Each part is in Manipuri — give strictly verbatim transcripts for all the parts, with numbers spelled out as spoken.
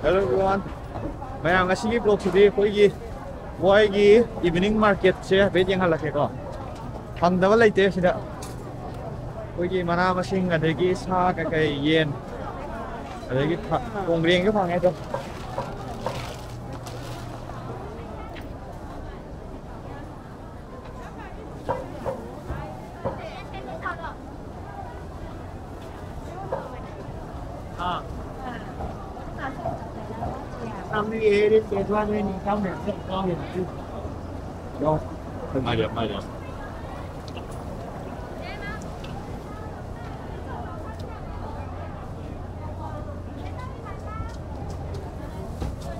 Hello everyone. ꯃꯌꯥꯝ, ꯉꯁꯤꯒꯤ vlogꯁꯤꯗꯤ ꯑꯩꯈꯣꯏꯒꯤ ꯃꯣꯏꯒꯤ evening marketꯁꯦ ꯍꯥꯏꯐꯦꯠ ꯌꯦꯡꯍꯜꯂꯛꯀꯦꯀꯣ꯫ ꯐꯪꯗꯕ ꯂꯩꯇꯦ ꯁꯤꯗ꯫ ꯑꯩꯈꯣꯏꯒꯤ ꯃꯅꯥ ꯃꯁꯤꯡ, ꯑꯗꯒꯤ ꯁꯥ ꯀꯩꯀꯩ, ꯌꯦꯟ, ꯑꯗꯒꯤ ꯐ-, ꯀꯣꯡꯒ꯭ꯔꯦꯡꯁꯨ ꯐꯪꯉꯦ ꯑꯗꯣ꯫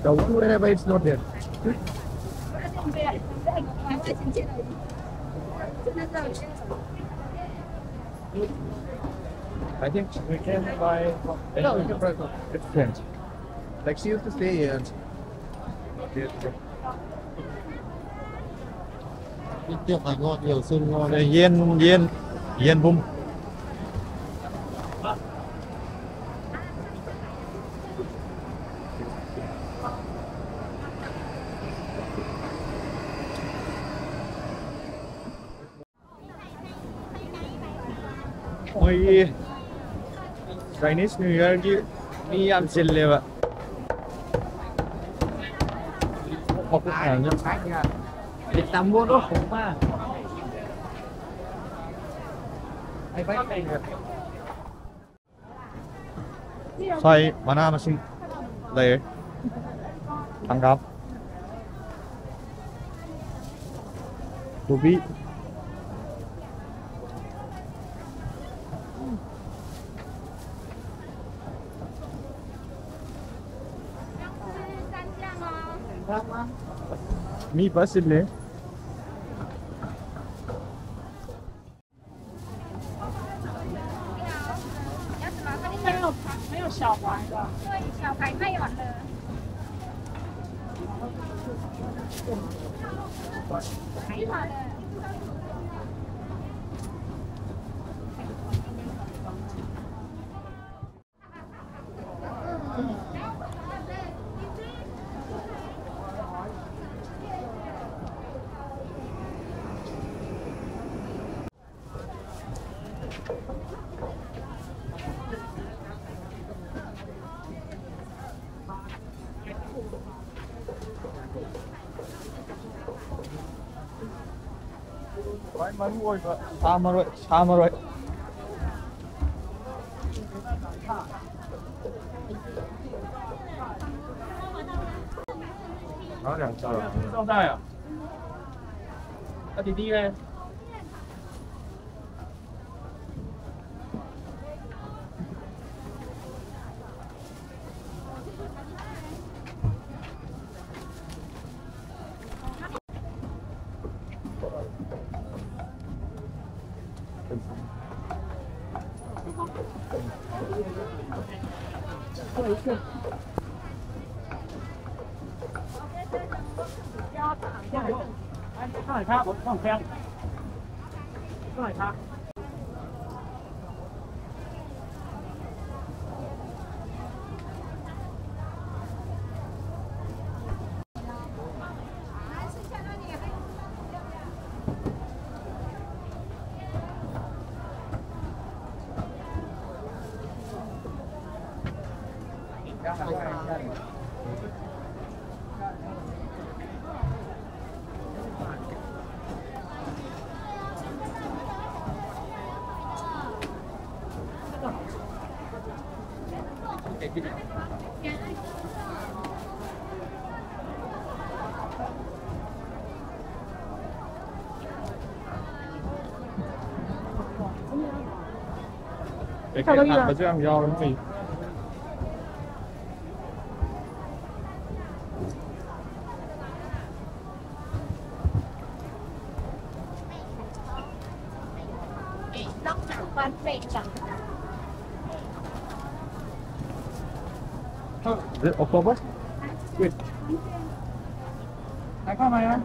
The one wherever it's not there. I think we can buy. No, we can buy. It's French. Like she used to stay here. Yen, yen, yen bum. ꯃꯣꯏꯒꯤ Chinese New Yearꯒꯤ ꯃꯤ ꯌꯥꯝ ꯆꯤꯜꯂꯦꯕ꯫ ꯁ꯭ꯋꯥꯏ ꯃꯅꯥ ꯃꯁꯤꯡ ꯂꯩꯔꯦ꯫ ꯍꯪꯒꯥꯝ, ꯀꯣꯕꯤ꯫ ꯃꯤ ꯐꯖ ꯆꯤꯜꯂꯦ꯫ 没有小孩的。对，小孩太晚了。ꯈ꯭ꯋꯥꯏ ꯃꯔꯨ ꯑꯣꯏꯕ ꯁꯥ ꯃꯔꯣꯏ, ꯁꯥ ꯃꯔꯣꯏ꯫ ꯄꯦꯀꯦꯠ ꯍꯥꯟꯕꯁꯨ ꯌꯥꯝ ꯌꯥꯎꯔꯝꯃꯤ꯫ Is it October? Wait. I come here.